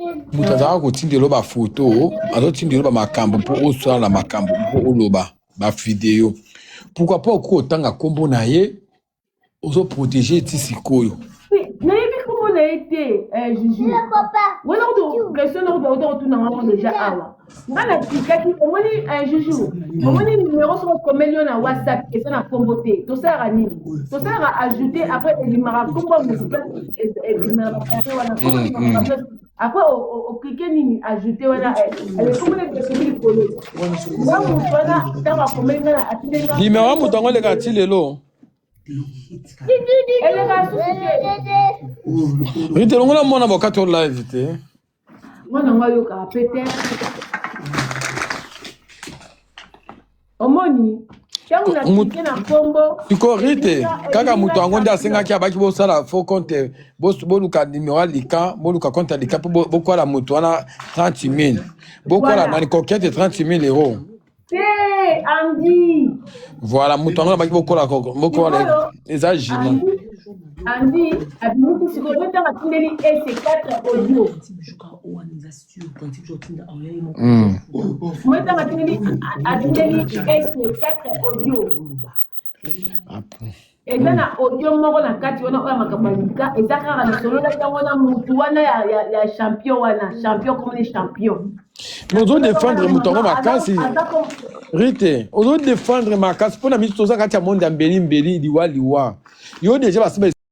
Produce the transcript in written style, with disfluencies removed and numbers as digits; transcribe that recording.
Moto azalaka kotindela yo bafoto, azotindela yo bamakambo mpo osala makambo mpo oloba bavideo. Pourquoi pas okoki kotanga nkombo na ye, ozoprotege ti sikoyo. Nayebi nkombo na ye te, eh, Juju. Wana kutu question na kutu auta kotuna ngango deja awa. Nga natikaki omoni eh, Juju, omoni numero soki okomeli yo na WhatsApp eza na nkombo te. Tosalaka nini? Tosalaka ajouter après ebimaka nkombo ya motu place ebimaka bakare wana nkombo ebimaka place après oklike nini ajouter wana nkombo na ebimi likolo. Nga motu wana ntango akomeli nga na atindeli nga Numero ya moto yango eleka ti lelo. Eleka susu te. Rite longola mwana bokati o live te. Mwana yango ayokaka pe te. Omoni ntango na klike na nkombo siko Rite kaka moto yango nde asengaki abaki bosala faux compte boluka numero ya lika boluka compte ya lika mpo bokwala moto wana 30 000 bokwala nani coquette 30 000 euros. Te Andy. Voilà, moto yango nabaki bokola bokola eza jima. Andy abimisi sikoyo ntango atindeli S4 audio. Moi ntango atindeli atindeli S4 audio. Eza na audio moko na kati wana oyo makambo ya lika eza kaka nasololaki yango na mutu wana ya, ya, ya champion wana champion komoni champion. Mais ozo défendre moto yango makasi Rite, ozo défendre makasi mpo na miso toza kati ya monde ya mbeli mbeli liwa liwa yo deja basi.